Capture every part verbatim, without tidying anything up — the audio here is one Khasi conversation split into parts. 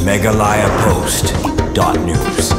Meghalaya Post dot news.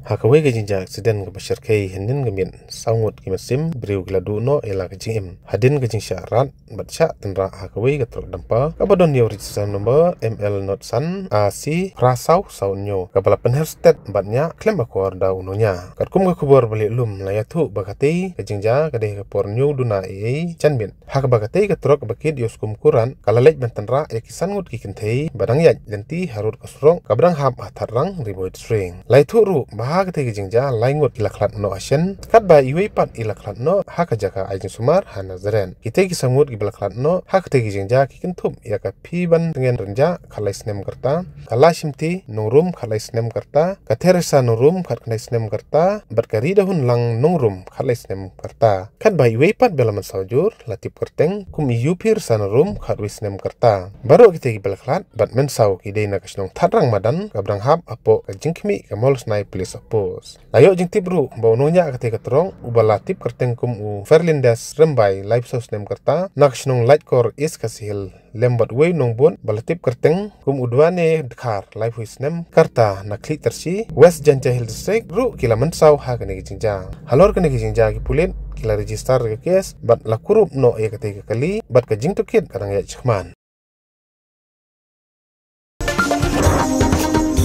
Ha kawei ka jingjia accident kaba shyrkhei hynnin ka miet, saw ngut ki mynsiem briew ki la duh noh ïa la ka jingim hadien ka jingshah rat bad shah tynrah ha kawei ka trok dumper kaba don ïa u registration number M L not san A C phra saw saw hynñiew, kaba la pynher stet bad ñiah khlem akor da u nongñiah. Katkum ka khubor ba leh lum, la ïathuh ba katei ka jingjia ka dei ha ka por hynñiew duna eiei janmiet, ha kaba katei ka trok ba kit ïa u skum kurat ka la leit ban tynrah ïa ki san ngut ki kynthei ba dang ïaid lynti harud ka surok kaba dang hap ha Thadrang, Ri Bhoi District. La ïathuh ruh ba ha katei ka jingjia lai ngut ki la khlad noh ha shen, katba iwei pat i la khlad noh ha ka jaka ai jingsumar ha Nazareth. Kitei ki saw ngut kiba la khlad noh ha katei ka jingjia ki kynthup ïa ka Phiban Tngen Rynjah, khatlai snem ka rta, ka Lashimti Nongrum, khatlai snem ka rta, ka Theresa Nongrum, khatkhyndai snem ka rta, bad ka Ridahunlang Nongrum, khatlai snem ka rta. Katba iwei pat ba la mynsaw jur la tip kyrteng kum i Yuphirsah Nongrum, khatwei snem ka rta. Baroh kitei kiba la khlad bad mynsaw ki dei na ka shnong Thadrang Madan kaba dang hap hapoh ka jingkhmih ka Mawlasnai Police Outpost. La ïoh jingtip ruh ba u nongñiah katei ka trok, uba la tip kyrteng kum u Ferlindes Rymbai, laiphew saw snem ka rta, na ka shnong Laitkor, East Khasi Hills, lem bad uwei u nongbud ba la tip kyrteng kum u Dwane Dkhar, laiphew snem ka rta, na Khliehtarshieh, West Jaintia Hills District ruh ki la mynsaw ha kane ka jingjia. Halor kane ka jingjia ki pulit ki la register ka case bad la kurup noh ïa katei ka kali bad ka jingtohkit ka dang ïaid shakhmat.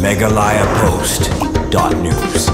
Meghalaya Post dot news.